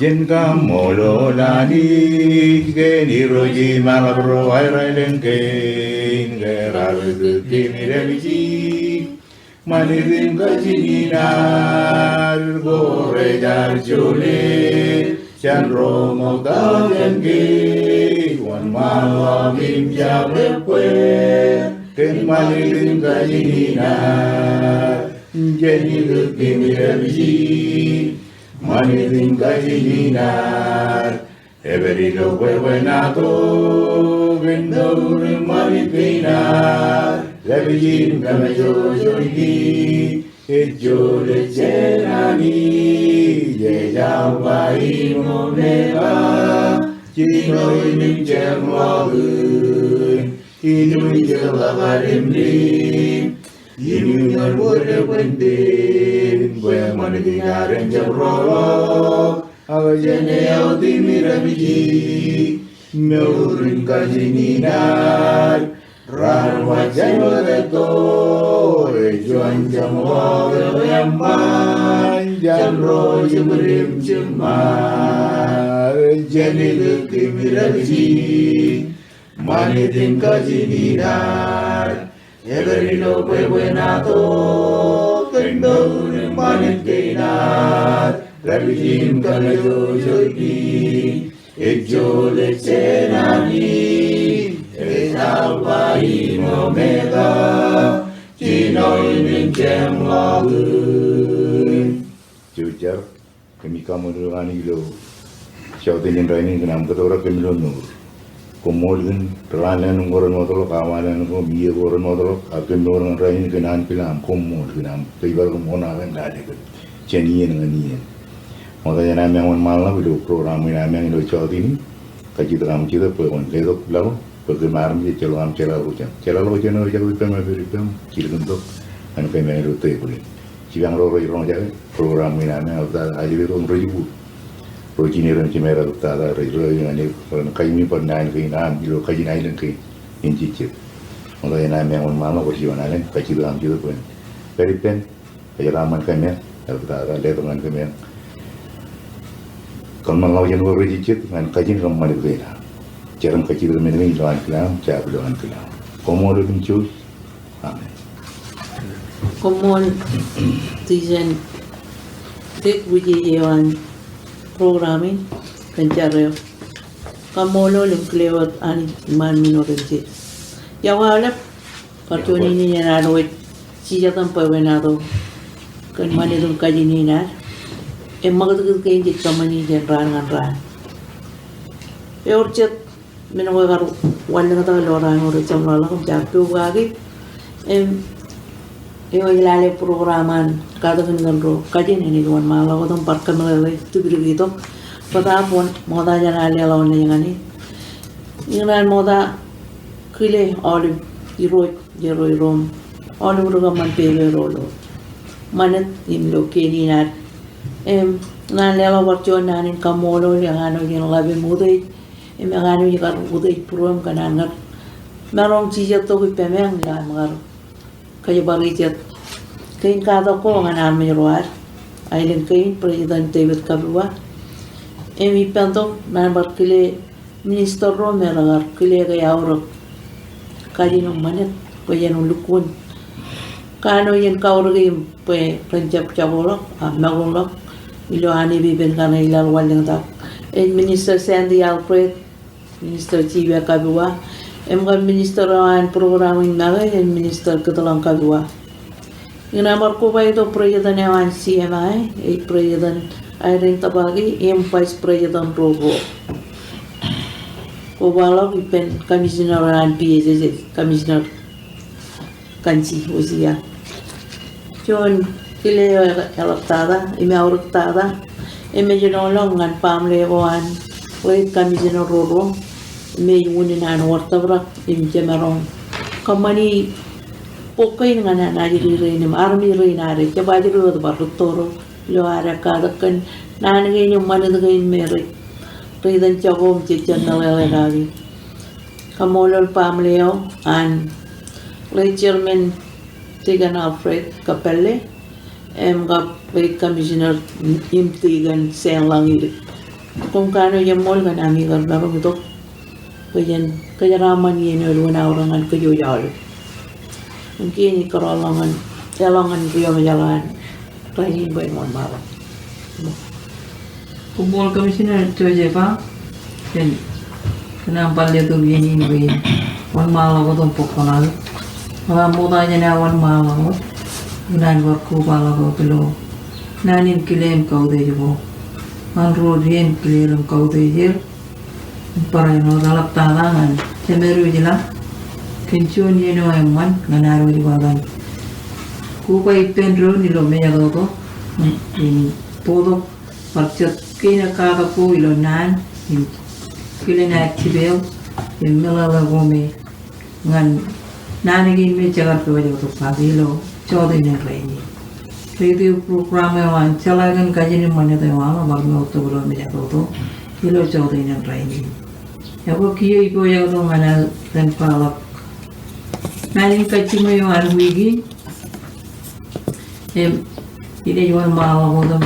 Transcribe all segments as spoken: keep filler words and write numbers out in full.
Jen kaṃṃoolol Anij kōn Irooj im eḷap ro aer aelōñ kein ke raar kūtōk kōm idapiji. Ṃanit im kajin in ad ko rej ar jolōt jān ro ṃokta jān ke wōnṃaanḷọk im jab ebbeer kōn ṃanit im kajin in ad. Jen kūtōk kōm idapiji. Ṃanit im kajin in ad. Epād ilo bwebwenato kōn mour im ṃanit kein ad. Dapiji im kōmājojoiki. Ej jolōt jān Anij, ej Alpha im Omega. Jino im jeṃḷọkin. Inu ej jeḷā kalimlim. Inu ej wōt ekwōnten, bwe ṃanit in ad en jab roḷọk. Ak jān e aut im idapiji, mour im kajin in ad, raar waj jān wōt etto, ejuon jeṃḷọk eo eṃṃan, jān ro jibwid im jiṃṃaad. Jen kūtōk kōm idapiji, ṃanit im kajin in ad. Epād ilo bwebwenato kōn mour im ṃanit kein ad. Dapiji im kōmājojoiki. Ej jolōt jān Anij. Ej Alpha im Omega. Jino im jeṃḷọkin. Jouj jar. Kōmij kaṃṃoolol Anij ilo jota in rainin kōn aṃ kōtōprak kōm ilo mour. Koṃṃool kōn raan eo ko ren wōtlọk, awa eo ko, im iiō ko ren wōtlọk, ak kōm mour ñan rainin kōn ankilaan aṃ, koṃṃool kōn aṃ kōjparok im oṇaake im lale kōm jān iien ñan iien. Ṃokta jān ameañ wōnṃaanḷọk ilo program in ameañ ilo jota in, kajjitōk aṃ Jetōb bwe kwōn letok laḷ bwe kōm armej ejjeḷọk aṃ jeḷāḷọkjeṇ. Jeḷāḷọkjeṇ eo ejjab ippām, epād ippām, jilkintok ñan kōmeañ ilo tebōḷ in. Jipañ ro rej roñjake program in ameañ, eḷaptata ajri ro im rej bōk. Ro jined im jemād, eḷaptata rej ri ñan eok, ren kajiṃwe bar naan kein aṃ ilo kajin aelōñ kein in jejjet. Ṃokta jān ameañ wōnṃaanḷọk, kwōj juon alen, kajjitōk aṃ Jetōb bwe kwōn pād ippān, kōjeraṃṃan kōmeañ, eḷaptata letok ñan kōmeañ kōḷmānḷọkjeṇ ko rejejjet ñan kajin kōm ṃanit kein aṃ. Jar im kajjitōk men kein ilo ankilaan aṃ, jab ilo ankilaan aṃ. Koṃṃool otemjej. Amen. Koṃṃool Tijen Dik, wūjeje eo an program in kōn jar eo. Kaṃṃoolol im kile wōt Anij iṃaan men otemjej. Iọkwe aolep. Bar juon iien in enaaj wōj jijet im bwebwenato kōn ṃanit im kajin in ad im ṃakūtkūt kein jej kōṃṃani jān raan ñan raan. Ewōr jet men ko ekar wanlōñtak ilo raan ko rej jeṃḷọk im jaar pokake im eo ej lale program an Katakin kōn ro kajin enaaj wōnṃaanḷọk wōt im bar kōmeḷeḷe tūpdiki tok. Bōtaab wōn ṃokta jān an leḷọk ñan e. Ikōṇaan ṃokta kile aolep irooj, irooj ro im aolep ri kōṃṃan pepe ro ilo ṃanit im ilo kien in ad. Im ñan leḷọk bar juon naan in kaṃṃoolol, ekanooj in ḷap im utiej, im ekanooj kar utiej būruem kōn an kar maroñ jijet tok ippāmeañ ilo aṃ kar kōjparok jet kein katak ko ñan armej ro ad, aelōñ kein, President David Kabua. Im ippān tok naan bar kile minister ro me rekar kile ke aorōk kajin im ṃanit bwe jen lukkuun kanooj in kaorōk im bwe ren jab jakoḷọk ak makoḷọk ilo an epepen kaṇe ilaḷ wanlōñtak. Ej Minister Sandy Alfred, Minister Jiwe Kabua, im kab minister eo an program in make ej Minister Kitlang Kabua. Ikōṇaan bar koba tok President eo an C M I, ej President Irene Tabaki, im Vice President ro ruo. Kobaḷọk ippān Commissioner eo an P S S, Commissioner Kanji Osia. Juon kile eo eḷaptata im eaorōktata im ej lọñlọñ ñan baaṃle ko an late Commissioner ro ruo im ej unin an wōr tōprak im jemaroñ kōṃṃani bok kein ñan an ajri rein im armej rein ad, jab ajri wōt bar rūtto ro ilo ad katak kōn naan kein im ṃanit kein me rej, rej itōn jako im jejjab meḷeḷe kaki. Kaṃṃoolol baaṃle eo an late Chairman Tiken Alfred Kapelle im kab late Commissioner im Tiken Sen Langilip. Koṃ kanooj eṃṃool kōn ami kar maroñ itok bwe jen kōjeraaṃṃan iien eo elukkuun aorōk ñan kōj aolep. Im kien ij kōrọọl ḷọk ñan, eḷọk ñan ri-omejeḷā an rainin bwe en wōnṃaanḷọk. Koṃṃool Commissioner Joseph, kōn, kōn aṃ bar letok iien in bwe en wōnṃaanḷọk wōt im bōk koṇaō. Ak ṃokta jān aō wōnṃaanḷọk wōt, ikōṇaan bar kobaḷọk wōt ilo naan in kile im kautiej ko ñan ro rej kile im kautiej er. Barāinwōt eḷaptata ñan Jemedwōj ilañ kōn juon iien eo eṃṃan ñan ad wōj bar kōn koba ippān doon ilo mejatoto im bōktok bar jet kein ekkatak ko ilo naan im kilen ad jipeḷ im meḷeḷe ko me ñan naan kein me jekar pojak tok kake ilo jọteen in rainin. Radio program eo an Jeḷā kōn Kajin im Ṃanit eo aṃ bar moottok ilo mejatoto ilo jọteen in rainin. Ekwe kiiō ij pojak tok ñan aō ren kwaḷọk naan in kajjiṃwe eo an wiik in. Im inaaj wōnṃaanḷọk wōt im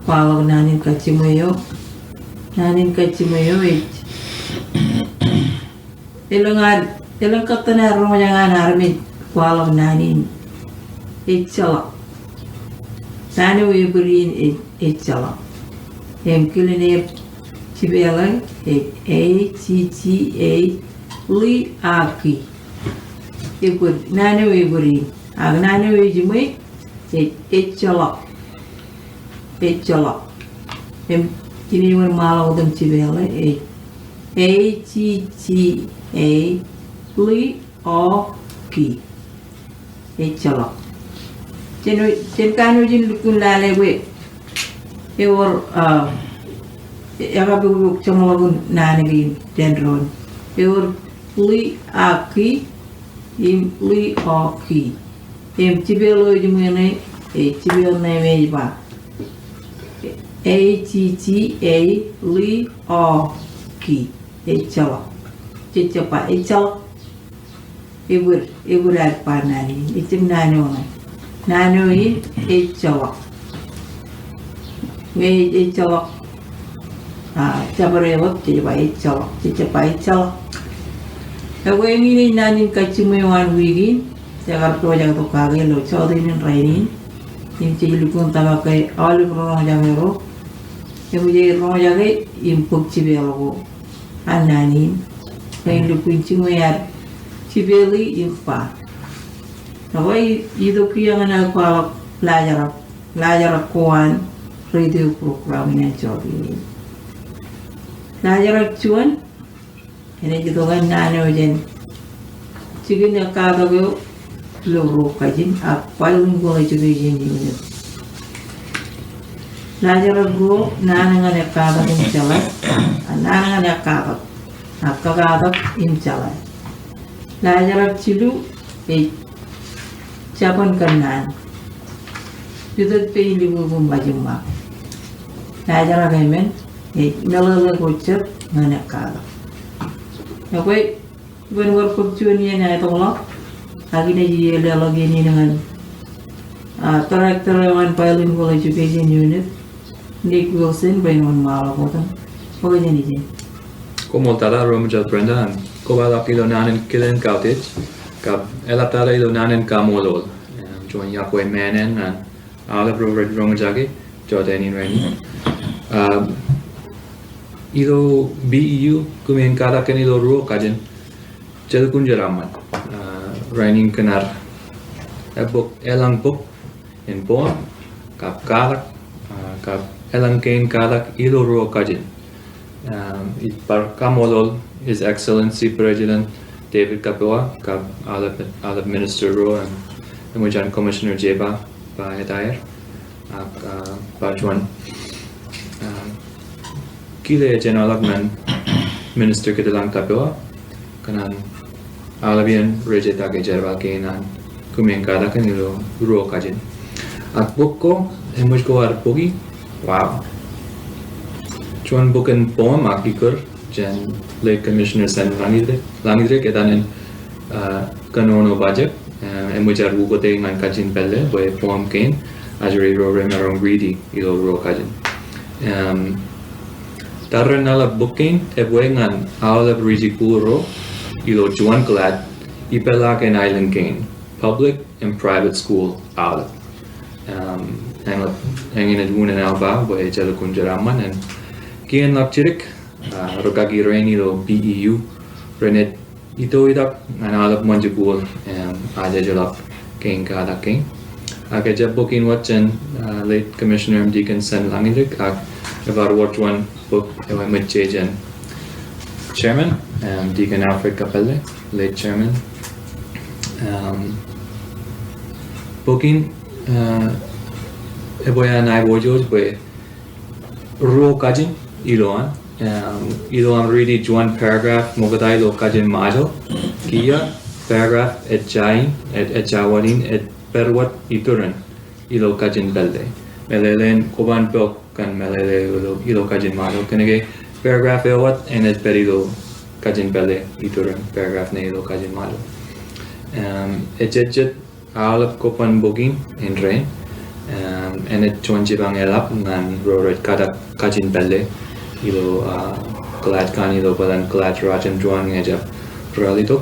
kwaḷọk naan in kajjiṃwe eo. Naan in kajjiṃwe eo ej Elōñ ad, elōñ kōttan ad roñjake an armej kwaḷọk naan in ejjeḷọk. Naan eo ebōd in ej, ejjeḷọk. Im kilen eo ej jipeḷe ej A G G A, ḷi a ki. Ebōd, naan eo ebōd in. Ak naan eo ejiṃwe ej, ejjeḷọk. Ejjeḷọk. Im, inaaj wōnṃaanḷọk wōt im jipeḷe ej A G G A, ḷi o ki. Ejjeḷọk. Jen, jen kanooj in lukkuun lale bwe ewōr, ah, ekapokpok jeṃḷọkin naan kein jān doon. Ewōr ḷi a ki im ḷi o ki. Im jipeḷ eo ejiṃwe ṇe, ej jipeḷ ṇe me ej ba A G G A, ḷi o ki. Ejjeḷọk. Jejjab ba ejjeḷọk. Ebōd, ebōd ad ba naan in. Ejjab naan eo ṇe. Naan eo in ejjeḷọk. Ñe ej, ejjeḷọk. Ah, jabdewōt, jej ba ejjeḷọk. Jejjab ba ejjeḷọk. Ekwe eñin ej naan in kajjiṃwe eo an wiik in. Jekar pojak tok kake ilo jọteen in rainin. Im jej lukkuun tōmak ke aolep ro roñjake ro eṃōj aer roñjake im bōk jipeḷ ko an naan in. Bwe en lukkuun jiṃwe ad jipeḷi im ba. Ekwe itok kiiō ñan aō kwaḷọk laajrak, laajrak ko an radio program in an jọteen in. Laajrak juon, enaaj itok ñan naan eo jān jikin ekkatak eo ilo ruo kajin ak Bilingual Education Unit. Laajrak ruo, naan ñan ekkatak im jeḷā, ak naan ñan ekkatak, ak kakatak im jeḷā. Laajrak jilu ej jabōn kōnnaan. Jutōt pein, libukbuk im ṃajeṃṃak. Laajrak emān ej meḷeḷe ko jet ñan ekkatak. Ekwe, iban bar bōk juon iien aetokḷọk, ak inaaj leḷọk iien in ñan, ah, director eo an Bilingual Education Unit, Nick Wilson, bwe en wōnṃaanḷọk wōt im bōk jān ijin. Koṃṃool tata Ro Ṃajeḷ Brenda, im kobaḷọk ilo naan in kilen kautiej, kab eḷaptata ilo naan in kaṃṃoolol. Im juon iọkwe men in ñan aolep ro rej roñjake jọteen in rainin. Um, ilo B E U, kōmij katak kōn ilo ruo kajin, jet lukkuun jeraaṃṃan, uh, rainin kōn ad ebōk, elōñ bōk in boñ, kab katak, uh, kab elōñ kein katak ilo ruo kajin. Um, ij bar kaṃṃoolol His Excellency President David Kapewa, kab aolep, aolep minister ro, im, im eṃōj an Commissioner Jeba, ba etaer, ak, uh, ba juon, uh, kile jān aolep ñan Minister Kiteḷañ Kapewa, kōn an aolepān rej jitōñ ke jerbal kein an kōmij katak kōn ilo ruo kajin. Ak bok ko, eṃōj ko ad bōki, wow. Juon bok in poem ak ikōr jān late Commissioner Sen Langidrik, Langidrik, etan in, uh, Kōnono Bajek, uh, eṃōj ad ukōte ñan kajin pālle, bwe poem kein, ajri ro remaroñ riiti ilo ruo kajin. Um, tarrin aolep bok kein, ebwe ñan aolep rijikuul ro, ilo juon kōlaaj, ipeḷaakin aelōñ kein, public and private school aolep. Um, eñin, eñin ej unin aō ba, bwe ejjeḷọk kōn jeraaṃṃan, en kien ḷọk jidik, uh, rūkaki rein ilo P E U, renaaj ito itak ñan aolep ṃōn jikuul, um, ajejḷọk kein katak kein. Ak ejjab bok in wōt jān, uh, late Commissioner M. Deacon Sen Langidrik, ak ebar wōr juon bok eo eṃōj jān chairman, um, Deacon Alfred Kapelle, late chairman. Um, bok in, uh, ebwe an aiboojoj bwe ruo kajin ilowaan, um, ilowaan riiti juon paragraph ṃokta ilo kajin Ṃajeḷ. Kiiō paragraph ejja in, ej-, ejja wōt in, ej pād wōt iturin ilo kajin pālle. Meḷeḷein kobban pok kōn meḷeḷe ilo, ilo kajin Ṃajeḷ. Kōnke paragraph eo wōt enaaj pād ilo kajin pālle iturin paragraph ṇe ilo kajin Ṃajeḷ. Um, ejejjet aolep kobban bok in indein. Um, enaaj juon jipañ eḷap ñan ro rej katak kajin pālle ilo, uh, kōlaaj kaṇ ilo bōlen kōlaaj ro jemjuon ñe ejjab ralitōk.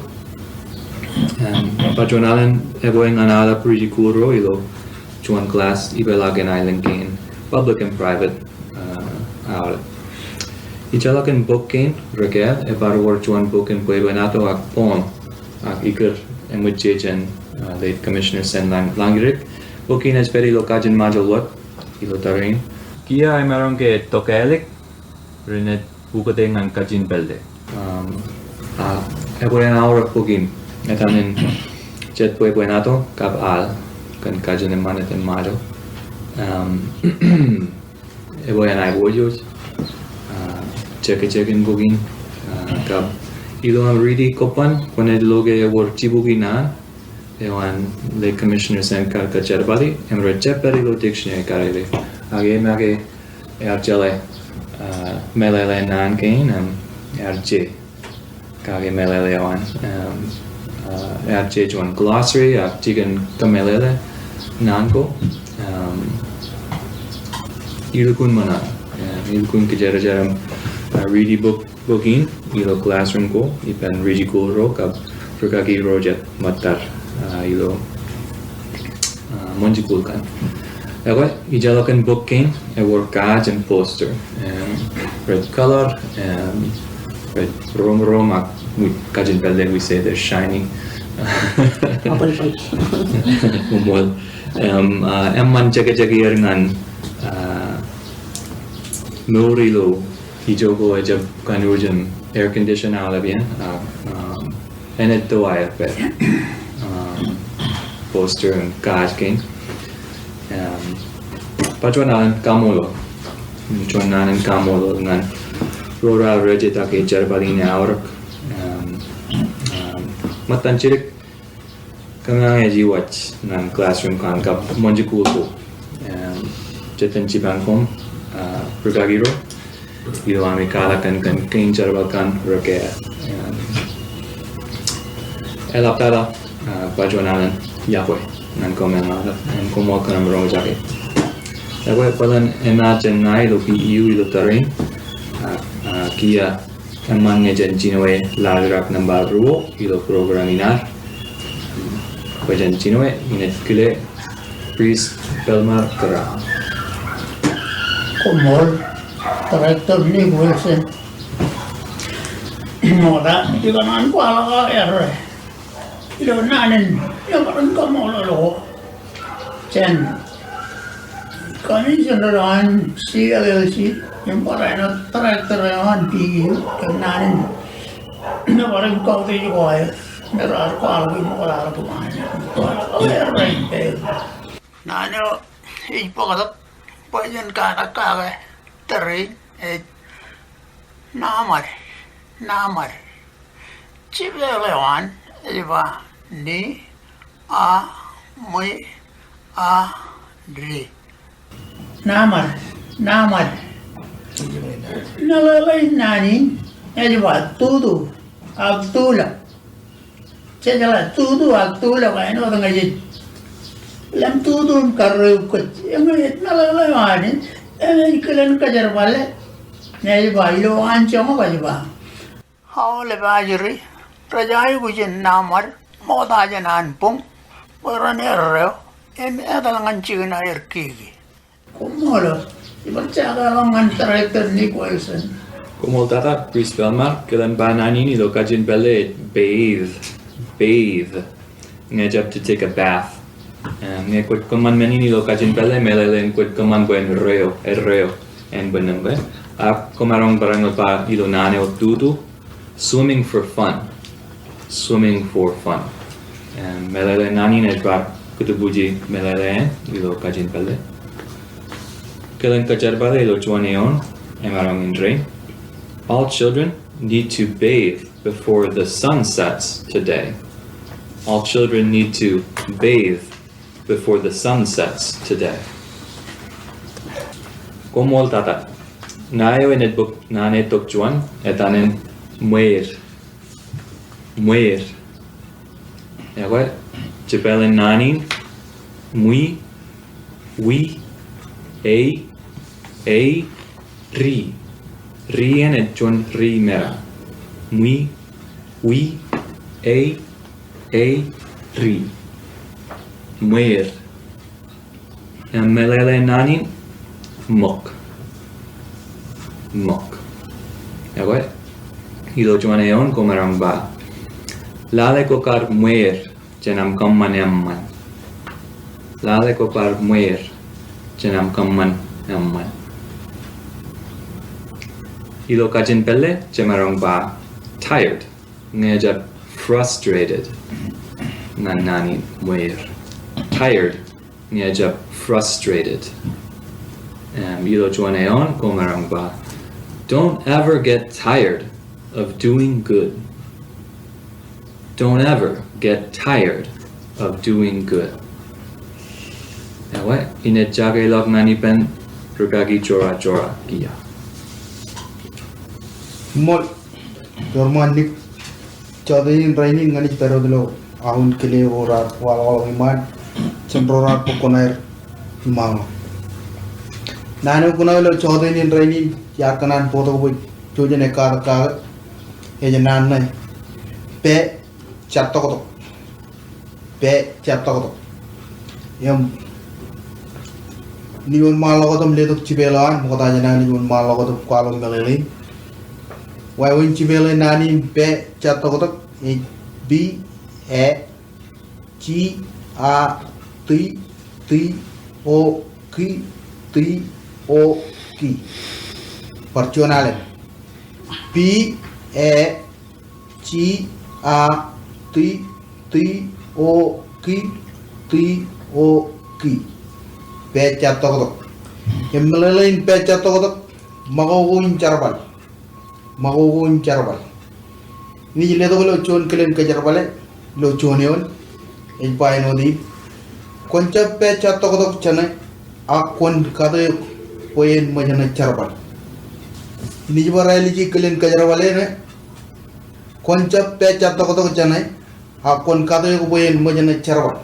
Um, baj wōt alen ebwe ñan aolep rijikuul ro ilo juon kōlaaj ipeḷaakin aelōñ kein, public and private, uh, aolep. Ijjeḷọkin bok kein, rūkaki, ebar wōr juon bok in bwebwenato ak poem, ak ikōr eṃōj jān, uh, late Commissioner Sen Lang-, Langidrik. Bok in ej pād ilo kajin Ṃajeḷ wōt, ilo tōre in. Kiiō emaroñ ke tokālik, renaaj ukōte ñan kajin pālle. Um, a, ebwe an aorōk bok in, etan in jet bwebwenato kab al, kōn kajin eṃṃan etan Ṃajeḷ. Um, ebwe an aiboojoj, uh, jekjekin bok in, uh, kab ilo aṃ riiti kobban, kwōnaaj lo ke ewōr jibukwi naan, eo an late Commissioner Sen kar kōjerbali, im rej jab pād ilo dictionary kar ede. Ak e make ear jeḷā, uh, meḷeḷe naan kein, um, ear je. Kake meḷeḷe eo an, um, uh, ear je juon glossary, ak jikin kōmeḷeḷe naan ko, um, ilukkuun ṃōṇōṇō, um, ilukkuun kōjerajer im, uh, riiti bok bok in ilo classroom ko ippān rijikuul ro kab rūkaki ro jet ṃōttad, ah, ilo, ah, ṃōn jikuul kaṇ. Ekwe, ijjeḷọkin bok kein ewōr kaaj im poster, em, red color, em, red room room ak, we, kajin pālle we say they're shiny. Apple pie. Uṃwel. Em, ah, eṃṃan jekjek er ñan, ah, mour ilo ijo ko ejab kanooj im air condition aolepen, ah, um, enaaj to aer pād, um, poster im kaaj kein. Um, bar juon naan in kaṃṃoolol. Juon naan in kaṃṃoolol ñan ro raar rej itak ke jerbal in aorōk. Um, um, ṃōttan jidik kōmeañ ej iwōj ñan classroom kaṇ kab ṃōn jikuul ko. Em, jet in jipañ koṃ, ah, rūkaki ro, ilo ami katakin kōn kein jerbal kaṇ rūkaki. Em, eḷaptata, ah, bar juon alen yokwe ñan koṃ eḷap, em, koṃ wōt kōn aṃ roñjake. Yokwe bōlen enaaj ña ilo P E U ilo tōre in, ah, ah, kiiō eṃṃan ñe jen jinoe laajrak nōṃba ruo ilo program in ad. Bwe jen jinoe, inaaj kile Priest Belmar Kōrā. Koṃṃool, Director Nick Wilson. Ṃokta, ikōṇaan kwaḷọk aō errā ilo naan in, emaroñ kaṃṃoolol ko jān Commissioner eo an C L L C, im bar āinwōt director eo an P E U, im naan in, im bar kautiej ko aer, im raar kwaḷọk im kwaḷọk im an, kwaḷọk aer rainin peiṃ. Naan eo ij bōktok bwe jen katak kake tōre in ej Naṃal, naṃal. Jipel eo an, ej ba ni, a, mwi, a, di. Naṃad, naṃad. Meḷeḷe in naan in ej ba tutu ak tulọk. Jejeḷā tutu ak tulọk āinwōt ñe jej lem tutu im karreoik kōj. Eñin ej meḷeḷe eo an, eñin ej kilen kōjerbale. Ej ba ilo an joñak ej ba, aolep ajri rej aikuj in naṃad ṃokta jān an boñ bwe ren erreo im etal ñan jikin aer kiki. Koṃṃool. Ibar jake ḷọk ñan Director Nick Wilson. Koṃṃool tata, Priest Belmar. Kilen ba naan in ilo kajin pālle ej bathe. Bathe. Ñe ejjab to take a bath. Em, ñe kwōj kōṃṃan men in ilo kajin pālle, meḷeḷe in kwōj kōṃṃan bwe en reo, erreo, en bwe en nōṃba. Ak komaroñ barāinwōt ba ilo naan eo tutu, swimming for fun. Swimming for fun. Em, meḷeḷe naan in ej bar kūtbuji meḷeḷe in ilo kajin pālle. Kilen kōjerbale ilo juon eoon, emaroñ in rein. All children need to bathe before the sun sets today. All children need to bathe before the sun sets today. Koṃṃool tata. Naan eo in ej bōk naan eo tok juon, etan in ṃweer. Ṃweer. Ekwe, jepāleen naan in, ṃwi, wi, ei, ei, ri. Ri in ej juon ri mera. Ṃwi, wi, ei, ei, ri. Ṃweer. Im meḷeḷe naan in, ṃōk. Ṃōk. Ekwe, ilo juon eoon komaroñ ba, lale ko kar ṃweer jān aṃ kōṃṃan eṃṃan. Lale ko kar ṃweer jān aṃ kōṃṃan eṃṃan. Ilo kajin pālle jemaroñ ba tired. Ñe ejjab frustrated ñan naan in ṃweer. Tired. Ñe ejjab frustrated. Em, ilo juon eoon komaroñ ba, don't ever get tired of doing good. Don't ever get tired of doing good. Ekwe, in ej jake ḷọk ñan ippān rūkaki jorajora kiiō. Ṃool. Ioon ṃaan Nik, jọteen in rainin ñan ij pād wōt ilo aō kile ro raar waḷọkḷọk iṃaan jān ro raar bōk kuṇaer iṃaanḷọk. Naan eo kuṇaō ilo jọteen in rainin iar kōṇaan bōktok bwe jen ej katak kake, ej naan ṇe, pā jattoktok. Pā jattoktok. Im, inaaj wōnṃaanḷọk wōt im letok jipeḷ eo an, ṃokta jān aō inaaj wōnṃaanḷọk wōt im kwaḷọk meḷeḷein. Wāween jipeḷ eo naan in pā jattoktok, ej P, A, J, A, T, T, O, K, T, O, K. Bar juon alen. P, A, J, A, T, T, O, K, T, O, K. Pā jattoktok. Im meḷeḷein pā jattoktok, makoko in jerbal. Makoko in jerbal. Inaaj letok ilo juon kilen kōjerbale, ilo juon eoon, ej ba āinwōt in. Kwōn jab pā jattoktok jāne, ak kwōn kate eok bwe en ṃōjṇọ jerbal. Inaaj bar āliji kilen kōjerbale ṇe, kwōn jab pā jattoktok jāne, ak kwōn kate eok bwe en ṃōjṇọ jerbal.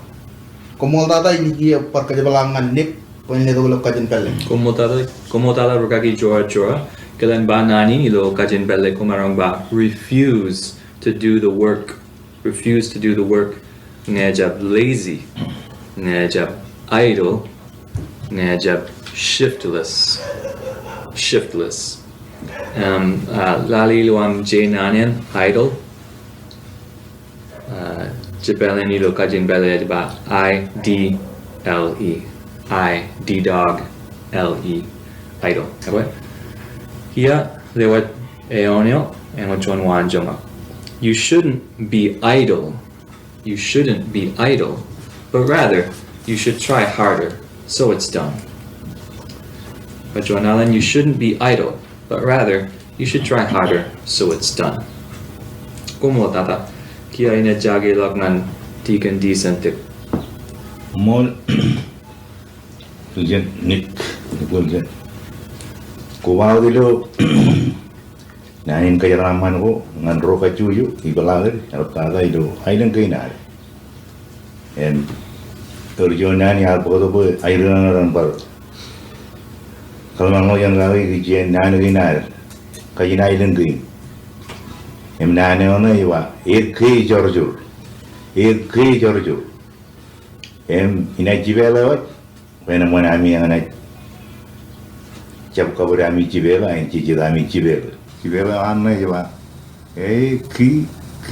Koṃṃool tata, inaaj bar kōjepḷaak ñan Nik bwe en letok ilo kajin pālle. Koṃṃool tata, koṃṃool tata rūkaki jorajora. Kilen ba naan in ilo kajin pālle komaroñ ba refuse to do the work. Refuse to do the work. Ñe ejjab lazy. Ñe ejjab idle. Ñe ejjab shiftless. Shiftless. Em, ah, lale ilo aṃ je naan in idle. Ah, jepāleen ilo kajin pālle ej ba I D L E. I D dog, L E. Idle. Ekwe? Kiiō, lewōj eoon eo, eñin juon waanjoñak. You shouldn't be idle. You shouldn't be idle, but rather you should try harder, so it's done. Bar juon alen, you shouldn't be idle, but rather you should try harder, so it's done. Koṃṃool tata. Kiiō inaaj jakeḷọk ñan Deacon Deason Tōk. Ṃool, Wilson, Nick, Nick Wilson. Koba wōt ilo naan in kōjeraaṃṃan ko ñan ro kajjojo, ipeḷaakin, eḷaptata ilo aelōñ kein ad. Im, ewōr juon naan iar bōktok bwe aer ñan bar kōḷmānḷọkjeṇ kake ikijjien naan kein ad, kajin aelōñ kein. Im naan eo ṇe ej ba, Ekkejorjor. Ekkejorjor. Im, inaaj jipeḷe wōt, bwe eṃṃan ami eñṇe jab kabōd ami jipeḷe, āinwōt jejjet ami jipeḷe. Jipeḷe eo an ṇe ej ba, E, K, K,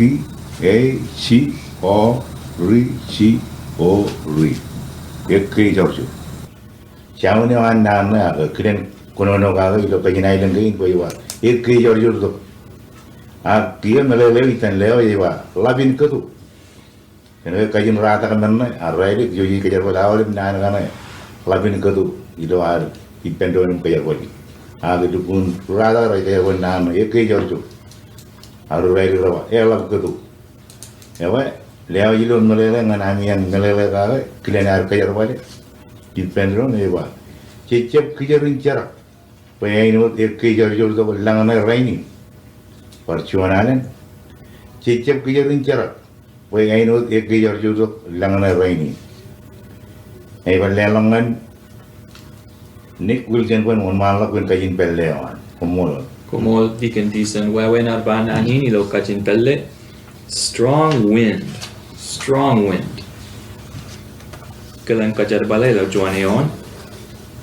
E, J, O, R, J, O, R. Ekkejorjor. Juon eo an naan ṇe ak kilen kōnono kake ilo kajin aelōñ kein bwe ej ba, Ekkejorjor tok. Ak kiiō meḷeḷe eo itōn leo ej ba, Ḷap in kōto. Kōnke kajin ratak men ṇe, ak raelep, jej kōjerbale aolep naan kaṇe, Ḷap in kōto, ilo ad ippān doon im kōjerbale. Ak lukkuun ri-ratak rej kōjerbale naan ṇe, Ekkejorjor. Ak ri-raelep rej ba, Eḷap kōto. Ewe, leo ilo meḷeḷe ñan ami en meḷeḷe kake, kilen ad kōjerbale ippān doon ej ba, Jej jab kijer in jerak bwe āinwōt ekkejorjor tok lañ ṇe rainin. Bar juon alen. Jej jab kijer in jerak bwe āinwōt ekkejorjor tok lañ ṇe rainin. Ij bar leḷọk ñan Nick Wilson bwe en wōnṃaanḷọk kajin pālle eo an. Koṃṃool. Koṃṃool Deacon Deason. Wāween ad ba naan in ilo kajin pālle. Strong wind. Strong wind. Kilen kōjerbale ilo juon eoon.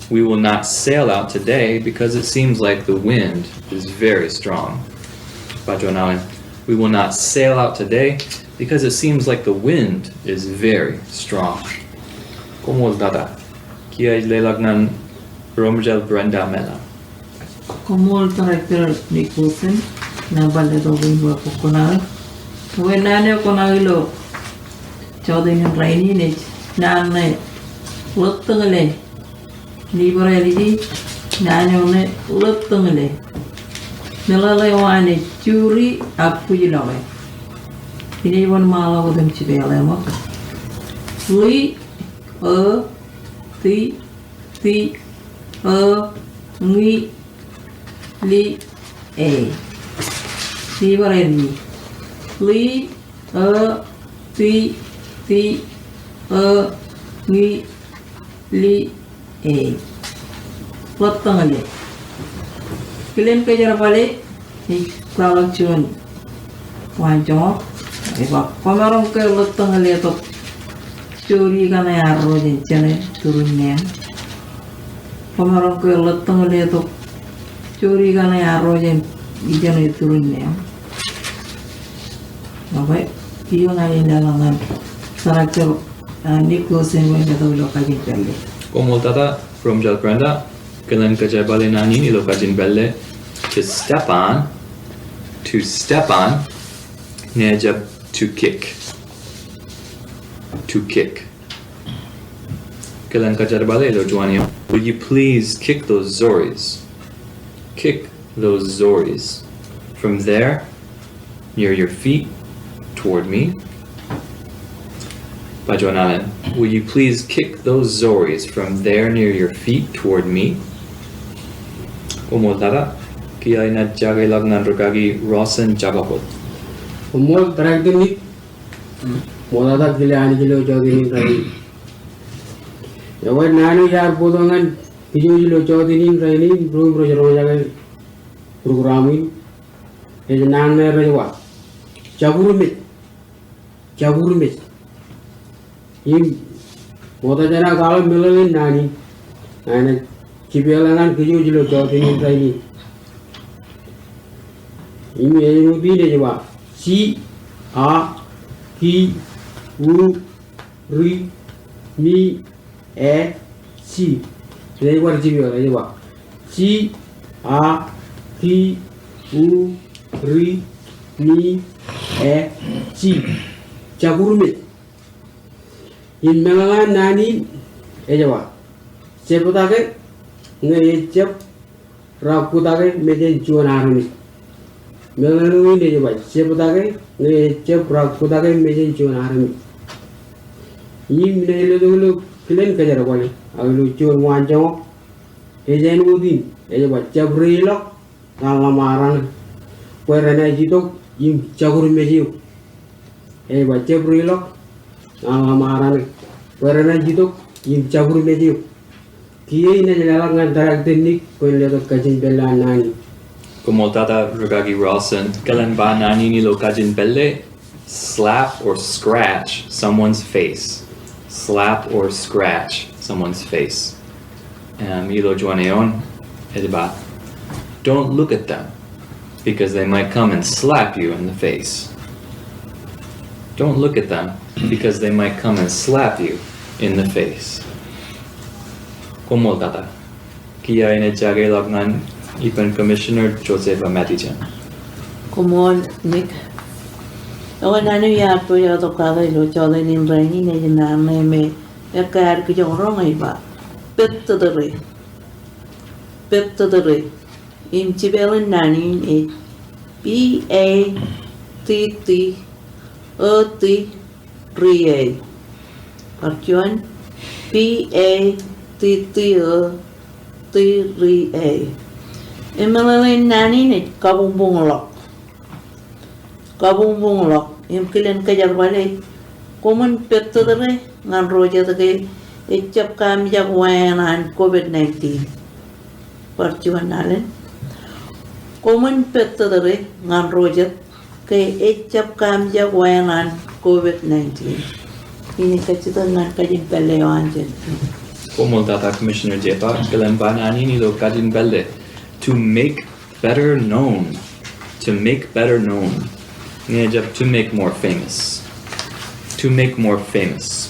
We will not sail out today because it seems like the wind is very strong. Ba juon alen. We will not sail out today because it seems like the wind is very strong. Koṃṃool tata. Kiiō ij leḷọk ñan Ro Ṃajeḷ Brenda Mela. Koṃṃool Director Nick Wilson, naan bar letok in bwe kwō kōṇaan. Ewe naan eo kwō kōṇaan ilo jota in rainin ej naan ṇe ḷōttōñle. Im bar āliji naan eo ṇe ḷōttōñle. Meḷeḷe eo an ej juri ak bwijloke. Inaaj wōnṃaanḷọk wōt im jipeḷe ṃōk. Ḷi, ō, ti, ti, ō, ñi, li, e. Im bar āliji. Ḷi, ō, ti, ti, ō, ñi, li, e. Ḷōttōñle. Kilen kōjerbale, ij kwaḷọk juon waanjoñak. Ej ba, kwōmaroñ ke ḷōttōñle tok juri kaṇe arro jān jeṇe turin neeṃ. Kwōmaroñ ke ḷōttōñle tok juri kaṇe arro jān jeṇe turin neeṃ. Okay, kiiō ña ij leḷọk ñan Director, ah, Nick Wilson bwe en letok ilo kajin pālle. Koṃṃool tata, Ro Ṃajeḷ Brenda. Kilen kōjerbale naan in ilo kajin pālle. To step on. To step on. Ñe ej jab to kick. To kick. Kilen kōjerbale ilo juon eoon. Will you please kick those zoris? Kick those zoris. From there, near your feet, toward me. Ba juon alen. Will you please kick those zoris from there near your feet toward me? Koṃṃool tata. Kiiō inaaj jakeḷọk ñan rikaki Rawson Jakabot. Koṃṃool Director Nick. Ṃoktata kile Anij ilo jota in rainin. Ewe naan eo iar bōktok ñan kajjojo ilo jota in rainin, ro im rej roñjake program in. Ej naan ṇe rej ba, Jakurmej. Jakurmej. Im ṃokta jān aō kwaḷọk meḷeḷein naan in, ña inaaj jipeḷe ñan kajjojo ilo jota in rainin. Im āinwōt in ej ba, J, A, K, U, R, M, E, J. Ej bar jipeḷe, ej ba, J, A, K, U, R, M, E, J. Jakurmej. Im meḷeḷein naan in ej ba, jeptake ñe ejab rakkutake mejān juon armej. Meḷeḷe in ej ba jeptake, ñe ejab raktake mejān juon armej. Im ij letok ilo kilen kōjerbale, ak ilo juon waanjoñak, ej āinwōt in, ej ba jab reiḷọk ñan ḷōṃaraṇ eok, bwe renaaj itok im jakurmej eok. Ej ba jab reiḷọk ñan ḷōṃaraṇ eok, bwe renaaj itok im jakurmej eok. Kiiō inaaj leḷọk ñan tōre Nick bwe en letok kajin pālle an naan in. Koṃṃool tata rūkaki Ralston. Kōḷan ba naan in ilo kajin pālle, slap or scratch someone's face. Slap or scratch someone's face. Im ilo juon eoon, ej ba, don't look at them, because they might come and slap you in the face. Don't look at them, because they might come and slap you in the face. Koṃṃool tata. Kiiō inaaj jakeḷọk ñan ippān Commissioner Josefa Matichon. Koṃṃool Nick. Eo, naan eo iar pojak tok kake ilo jota in rainin ej naan ṇe me ekkā ad kijoñ roñ ej ba, pet tōtōre. Pet tōtōre. Im jipeḷ in naan in ej P A T T O T R A. Bar juon, P A T T O T R A. Im meḷeḷein naan in ej kabuñbuñḷọk. Kabuñbuñḷọk, im kilen kōjerbale, koṃwin pet tōtōre ñan ro jet ke ejjab kaamijak wāween an COVID nineteen. Bar juon alen. Koṃwin pet tōtōre ñan ro jet ke ejjab kaamijak wāween an COVID nineteen. Inaaj kajjitōk ñan kajin pālle eo an jen. Koṃṃool tata Commissioner Jeppa, kōḷan ba naan in ilo kajin pālle, to make better known. To make better known. Ñe ejjab to make more famous. To make more famous.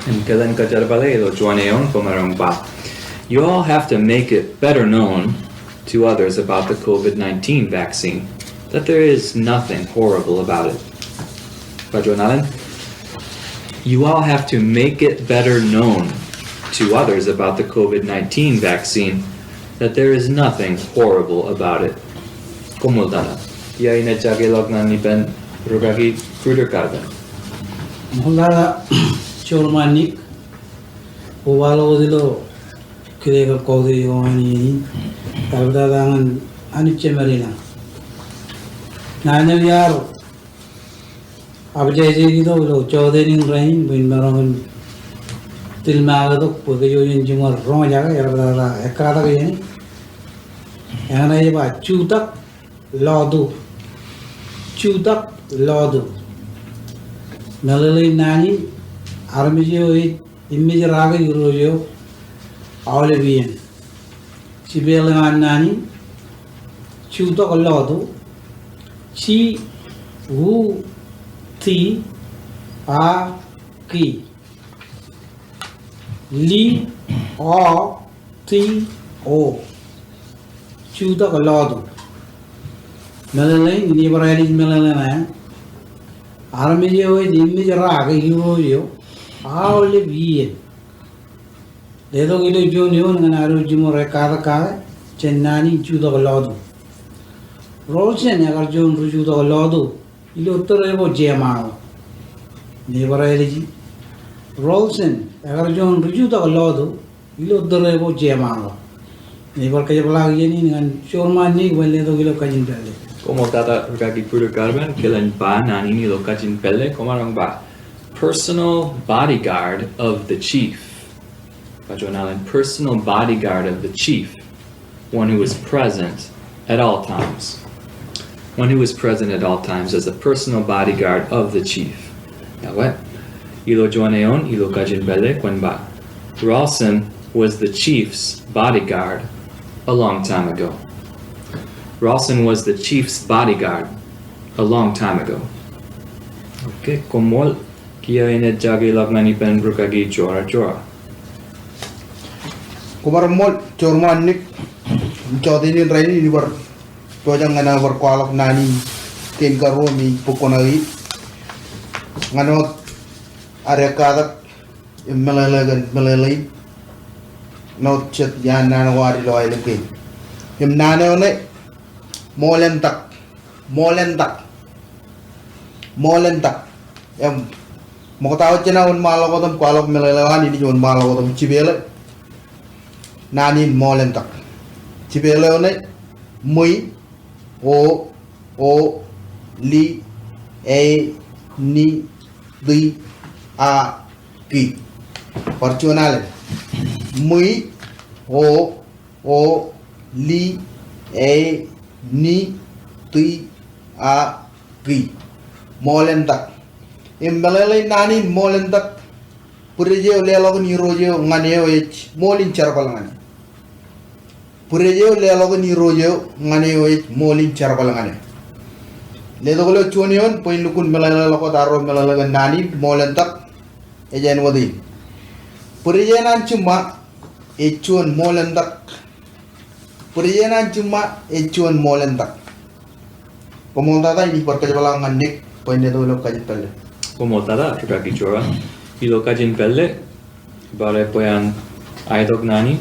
Im kōḷan kōjerbale ilo juon eoon, komaroñ ba, you all have to make it better known to others about the COVID nineteen vaccine that there is nothing horrible about it. Bar juon alen. You all have to make it better known to others about the COVID nineteen vaccine that there is nothing horrible about it. Koṃṃool tata. Kiiō inaaj jakeḷọk ñan ippān rūkaki Gruder Garvin. Koṃṃool tata, Chairman Nick. Koba ḷọk wōt ilo kile kab kautiej ko an iien in. Eḷaptata ñan Anij Jemedinlañ. Naan eo iar abjājāik itok ilo jota in rainin bwe in maroñ in tilmaak tok bwe kōj jen jiṃor roñjake, eḷaptata ekkatak iien in. Eñṇe ej ba jutak lotu. Jutak lotu. Meḷeḷein naan in, armej eo ej immej raake irooj eo aolep iien. Jipeḷ eo an naan in, jutak lotu, J U T A K, L O T O. Jutak lotu. Meḷeḷein, innem bar ālij meḷeḷe ṇe. Armej eo ej immej raake irooj eo aolep iien. Letok ilo juon eoon ñan ad jiṃor ekkatak kake jān naan in jutak lotu. Ralston ekar juon ri jutak lotu ilo tōre ko jeṃaanḷọk. Innem bar ālij, Ralston ekar juon ri jutak lotu ilo tōre ko jeṃaanḷọk. Innem bar kōjepḷaak iien in ñan Chairman Nick bwe en letok ilo kajin pālle. Koṃṃool tata rūkaki Gruder Garvin, kōḷan ba naan in ilo kajin pālle, komaroñ ba, personal bodyguard of the chief. Bar juon alen, personal bodyguard of the chief, one who is present at all times. One who is present at all times as the personal bodyguard of the chief. Ewōr, ilo juon eoon, ilo kajin pālle, kwōn ba, Ralston was the chief's bodyguard a long time ago. Ralston was the chief's bodyguard a long time ago. Okay, koṃṃool. Kiiō inaaj jakeḷọk ñan ippān rūkaki Jora Jora. Koṃṃool, Chairman Nick. Jota in rainin ij bar pojak ñan aō bar kwaḷọk naan in kein karuo me ij bōk kuṇaō e. Ñan wōt ad ekkatak im meḷeḷe kōn meḷeḷein. Ñan wōt jet iaan naan ko ad ilo aelōñ kein. Im naan eo ṇe, ṃool eṇ tak. Ṃool en tak. Ṃool en tak. Im, ṃokta wōt jān aō wōnṃaanḷọk wōt im kwaḷọk meḷeḷe eo an, inaaj wōnṃaanḷọk wōt im jipeḷe naan in ṃool en tak. Jipeḷe eo ṇe, ṃwi, o, o, li, e, ni, ti, a, ki. Bar juon alen. Ṃwi, o, o, li, e, ni, ti, a, ki. Ṃool en tak. Im meḷeḷein naan in ṃool en tak, bwidej eo leḷọk in Irooj eo ñan eo ej ṃool in jerbal ñan e. Bwidej eo leḷọk in Irooj eo ñan eo ej ṃool in jerbal ñan e. Letok ilo juon eoon bwe in lukkuun meḷeḷeḷọk wōt arro meḷeḷe kōn naan in ṃool en tak, ej āinwōt in. Bwidej eṇ an jiṃṃa ej juon ṃool en tak. Bwidej eṇ an jiṃṃa ej juon ṃool en tak. Koṃṃool tata, inaaj bar kōjepḷaak ñan Nick bwe en letok ilo kajin pālle. Koṃṃool tata, rūkaki Jora. Ilo kajin pālle, bar bwe an aetok naan in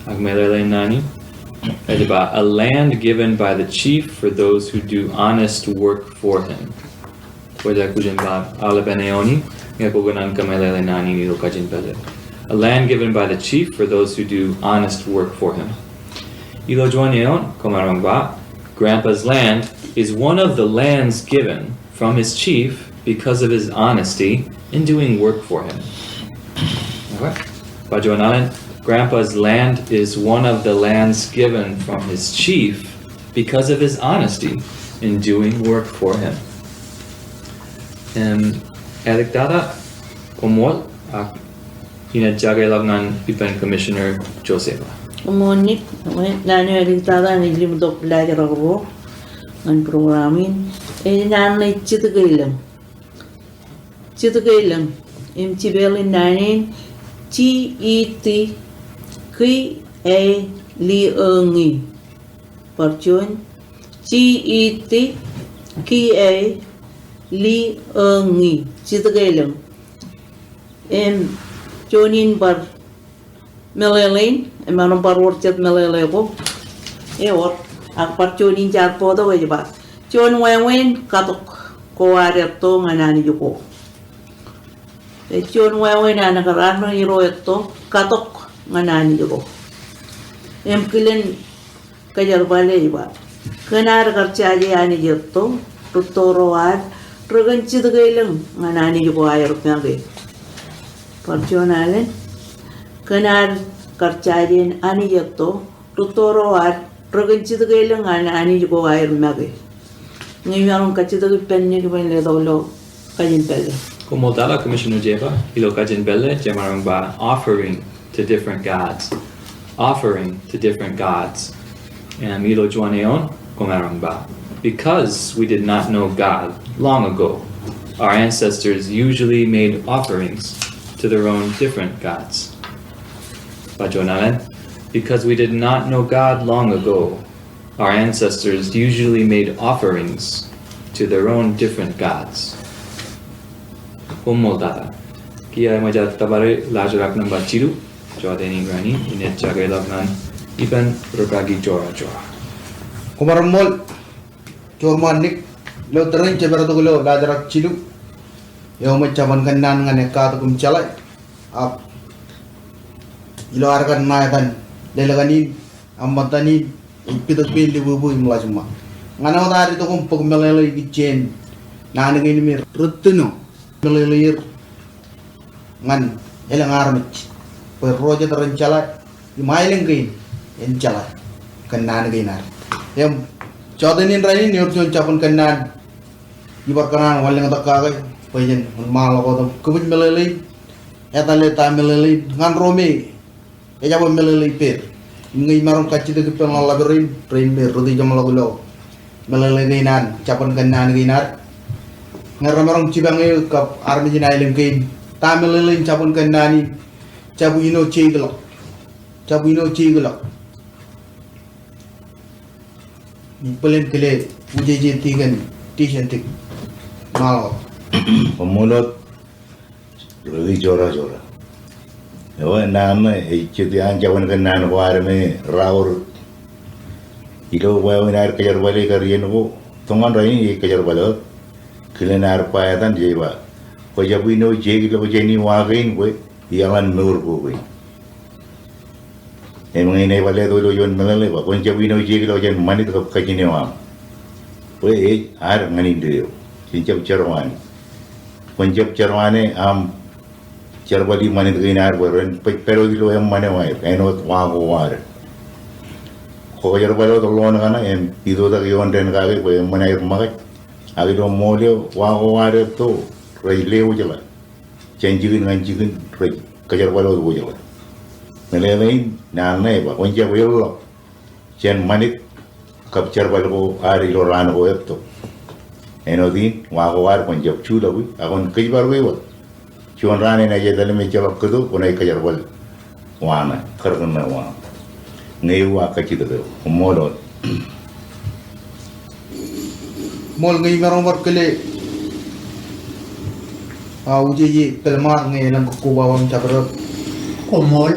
ak meḷeḷein naan in. Ej ba, a land given by the chief for those who do honest work for him. Kwōj aikuj in ba aolepen eoon in, ñe kwō kōṇaan kōmeḷeḷe naan in ilo kajin pālle. A land given by the chief for those who do honest work for him. Ilo juon eoon, komaroñ ba, Grandpa's land is one of the lands given from his chief because of his honesty in doing work for him. Okay. Ba juon alen, Grandpa's land is one of the lands given from his chief because of his honesty in doing work for him. Im, āliktata, koṃṃool, ak inaaj jakeḷọk ñan ippān Commissioner Josefa. Koṃṃool Nick, naan eo āliktata, inaaj limtok laajrak ruo ñan program in. Ej naan ṇe jitkeilōñ. Jitkeilōñ. Im jipeḷ in naan in, G E T, K A L O Ñ. Bar juon, G E T, K A L O Ñ. Jitkeilōñ. Im, juon in bar meḷeḷein, emaroñ bar wōr jet meḷeḷe ko. Ewōr, ak bar juon in jaar bōktok ej ba, juon wāween katok ko ad etto ñan Anij ko. Ej juon wāween an kar an ro etto katok ñan Anij ko. Im kilen kōjerbale ej ba, kōn ad kar jaje Anij etto, rūtto ro ad rekōn jitkeilōñ ñan Anij ko aer make. Bar juon alen, kōn ad kar jaje Anij etto, rūtto ro ad rekōn jitkeilōñ ñan Anij ko aer make. Ñe imaroñ kajjitōk ippān Nick bwe en letok ilo kajin pālle. Koṃṃool tata, Commissioner Jeba. Ilo kajin pālle, jemaroñ ba offering to different gods. Offering to different gods. Im ilo juon eoon, komaroñ ba, because we did not know God long ago, our ancestors usually made offerings to their own different gods. Ba juon alen, because we did not know God long ago, our ancestors usually made offerings to their own different gods. Koṃṃool tata. Kiiō eṃōj ad tōpare laajrak nōṃba jilu, jọteen in rainin, inaaj jakeḷọk ñan ippān rūkaki Jora Jora. Koṃaroñ ṃool, Jor ṃaan Nick, ilo tōre in jepād tok ilo laajrak jilu, eo ṃōj jabōn kōnnaan ñan ekkatak im jeḷā, ak ilo ad kar ṇa etan lelōñ in, eṃṃan in, ej pitōk pein libwibwi im ḷajiṃṃa. Ñan wōt ad itok im bōk meḷeḷe ikijjien naan kein me rej tino meḷeḷeir ñan elōñ armej bwe ro jet ren jeḷā im aelōñ kein en jeḷā kōn naan kein ad. Im jọteen in rainin ewōr juon jabōn kōnnaan ibar kōṇaan wanlōñtak kake bwe jen wōnṃaanḷọk wōt im kōpij meḷeḷein, etale ta meḷeḷein ñan ro me ejjab meḷeḷe ippāer. Im ñe imaroñ kajjitōk ippān ḷōḷḷap rein, rein me rej ijeṃḷọk ilo meḷeḷe kein an jabōn kōnnaan kein ad, ñe remaroñ jipañ eō kab armej in aelōñ kein, ta meḷeḷein jabōn kōnnaan in, jab ino jeikḷọk. Jab ino jeikḷọk. Im bōlen kile wūjeje tikōn Dijen Tik. Ṃaanḷọk. Koṃṃool wōt. Rūkaki Jora Jora. Eo, naan ṇe ej jet iaan jabōn kōnnaan ko ad me raorōk ilo wāween aer kōjerbale kar iien ko. Tok ñan rainin ej kōjerbal wōt. Kilen ad ba etan jej ba, kwōjab āinwōt jeikḷọk jāni wa kein bwe iaḷan mour ko kein. Im ñe ij ba letok ilo juon meḷeḷe ba, kwōn jab āinwōt jeikḷọk jān ṃanit kab kajin eo aṃ. Bwe ej ad ñan indeeo. Jen jab jerọwane. Kwōn jab jerọwane aṃ jerbali ṃanit kein ad bwe ren pād wōt ilo eṃṃan eo aer, āinwōt wa ko wade. Kwō kōjerbal wōt ḷoon kaṇe im itoitak ioon dān kake bwe eṃṃan aer ṃōkaj. Ak ilo ṃool eo wa ko wade etto rej lewōjḷọk. Jān jikin ñan jikin rej kōjerbal wōt wōjḷọk. Meḷeḷein naan ṇe ej ba, kwōn jab erḷọk jān ṃanit kab jerbal ko ad ilo raan ko etto. Āinwōt in, wa ko ad kwōn jab juḷọki, ak kwōn kōjparok wōt. Juon raan enaaj etal im ejjeḷọk kōto, kwōnaaj kōjerbal wa ṇe, kar kōn ṇe wa ṇe. Ñe ewi ak kajjitōk eo, koṃṃool wōt. Ṃool ñe imaroñ bar kile, a, Ujeje Pelmar ñe elōñ kōkkoba aṃ jabdewōt. Koṃṃool.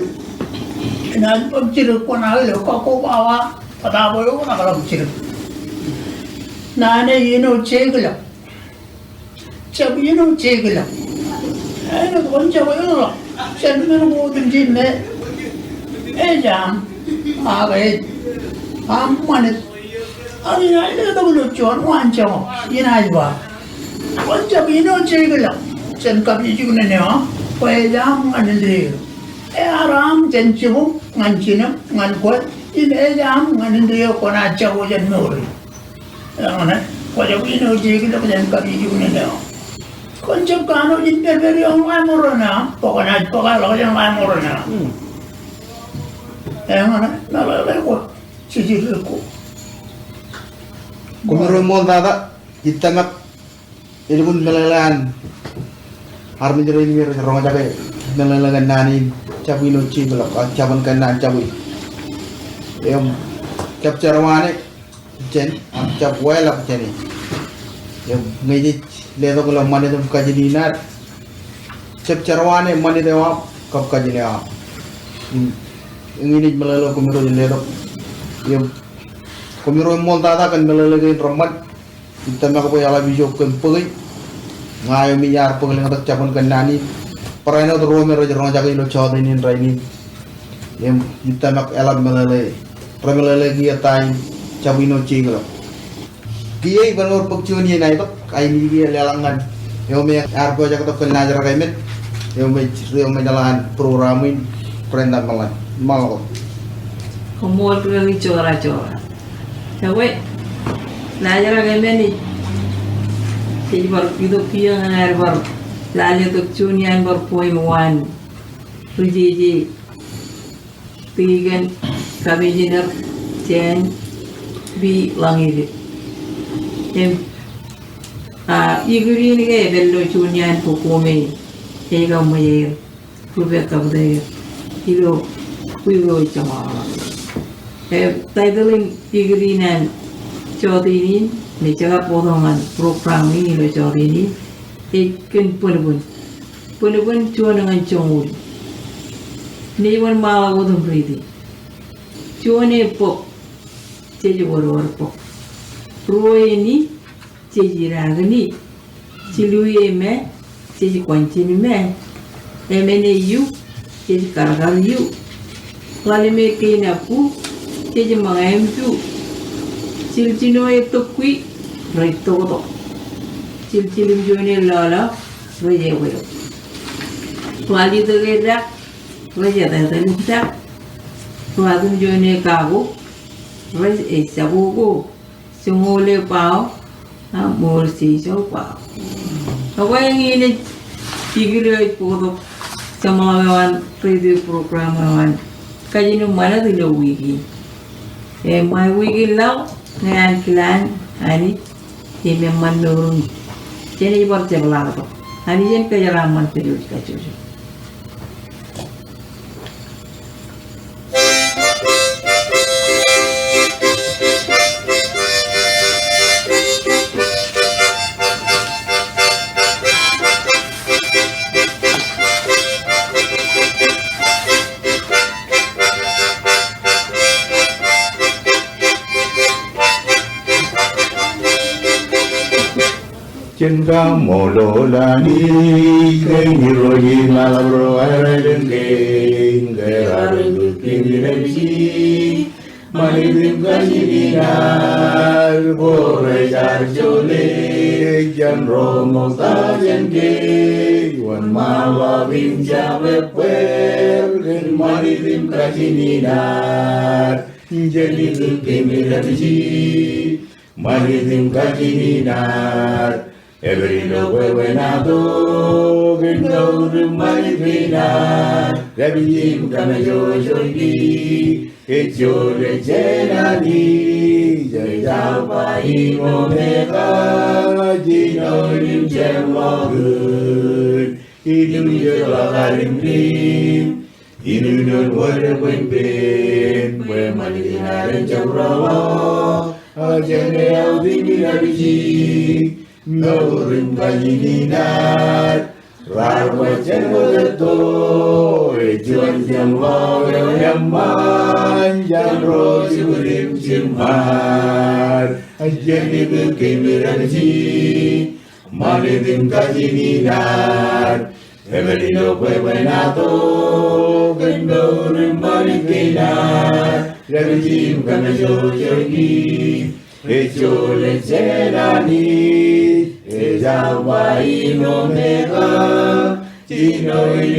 Inaaj bōk jidik kwōnaaj ilo kōkkoba awa, bōtaab eo kwōnaaj ḷak jidik. Naan eo āinwōt jeikḷọk. Jab āinwōt jeikḷọk. Āinwōt kwōn jab erḷọk jān men ko otemjej me ej aṃ, ak ej aṃ ṃanit. Ak inaaj letok ilo juon waanjoñak, inaaj ba, kwōn jab āinwōt jeikḷọk jān kapijuknen eo aṃ, bwe ej aṃ ñan indeeo. Ear aṃ jān jibūṃ ñan jinōṃ ñan kwe, im ej aṃ ñan indeeo kwōnaaj jako jān mour in. Eñṇe, kwōjab āinwōt jeikḷọk jān kapijuknen eo. Kwōn jab kanooj in pedped ioon ḷae mour eo aṃ, bwe kwōnaaj bōkḷọk jān ḷae mour eo aṃ. Hmm. Eñṇe, meḷeḷe ko, jijet ko. Koṃiro ṃool tata, ij tōmak, elukkuun meḷeḷe an armej rein me rej roñjake meḷeḷe kōn naan in, jab āinwōt jeikḷọk, a, jabōn kōnnaan jabwe. Im, jab jerọwane, jān, ak jab wālọk jāne. Im, ñe jej letok ilo ṃanit im kajin in ad, jab jerọwane ṃanit eo aṃ, kab kajin eo aṃ. Im, eñin ej meḷeḷe koṃiro ej letok. Im, koṃiro eṃṃool tata kōn meḷeḷe kein reṃṃan. Ij tōmak bwe eḷap ijo kōm bōki. Ña eo me iar bōk lōñtak jabōn kōnnaan in. Barāinwōt ruo me rej roñjake ilo jọteen in rainin. Im, ij tōmak eḷap meḷeḷe, remeḷeḷe kiiō ta in, jab āinwōt jeikḷọk. Kiiō iban wōr bōk juon iien aetok, ainikiiō leḷọk ñan eo me ear pojak tok kōn laajrak emān, eo me, eo me jeḷā an program in, Brenda Malan, Malan. Koṃṃool ri-joorā joorā. Ekwe, laajrak emān ej, ej bar itok kiiō ñan ad bar lale tok juon iaan bar poem waan ri-jeje Tikōn Commissioner Jane B. Langeliit. Im, a, ikūr in ke epād ilo juon iaan bok ko me ej kab ṃōj aer rup eo kab tōl ilo bwij ko ej jeṃḷọk. Im, title in ikūr in an jọteen in, me jekar bōktok ñan program in ilo jọteen in, ej kōn bōnbōn. Bōnbōn juon ñan joñoul. Ij wōnṃaanḷọk wōt im riiti. Juon e bōk, jej wōdwōd bōk. Ruo e ni, jej idaakini. Jilu e me, jej kwanjin me. Emān e iu, jej karkar iu. Ḷalem e kein abbu, jej ṃōñā im ju. Jiljino e tōkwi, rej toktok. Jiljino im juon e lọlọ, rej eweok. Ruwalitōk e dak, rej etetal im dak. Ruwatimjuon e kako, rej ejjaboko. Joñoul e bao, a, ṃool jeje bao. Ekwe eñin ej ikūr eo ej bōktok jeṃḷọk eo an radio program eo an Kajin im Ṃanit ilo wiik in. Im ṃae wiik in laḷ, ñe an kilaan Anij im eṃṃan mour in, jen ej bar jepḷaaktok. Anij en kōjeraaṃṃan kōj kajjojo. Jen kaṃṃoolol Anij kōn Irooj im eḷap ro aerālōñ kein, ke ear kūr kōm idapiej. Ṃanit im kajiṃ in ad, ko rej ar jole jān ro ṃokta jān ke, wōnṃaanḷọk im jab ebbeer kōn ṃanit im kajiṃ in ad. Jen kūr kōm idapiej. Ṃanit im kajiṃ in ad, epād ilo bwebwenato kōn mour im ṃanit kein ad, dāpij im kōmmejojo ki, ej jole jān Anij, ej Alpha im Omega, jino in im jeṃḷọkin, ilo ijo ḷọk ad im ri, ilo wōt ekwōn pen, bwe ṃanit in ad en jab roḷọk, ak jān e aut im idapiej, mour im kajiṃ in ad, raar baj jān wōt etto, ej juon jeṃḷọk eo eṃṃan, jān ro jibwid im jiṃṃaad, ak jen kūr kōm idapiej, ṃanit im kajiṃ in ad, epād ilo bwebwenato kōn mour im ṃanit kein ad, dāpij im kōmmejojo ki, ej jole jān Anij, ej Alpha im Omega, jino in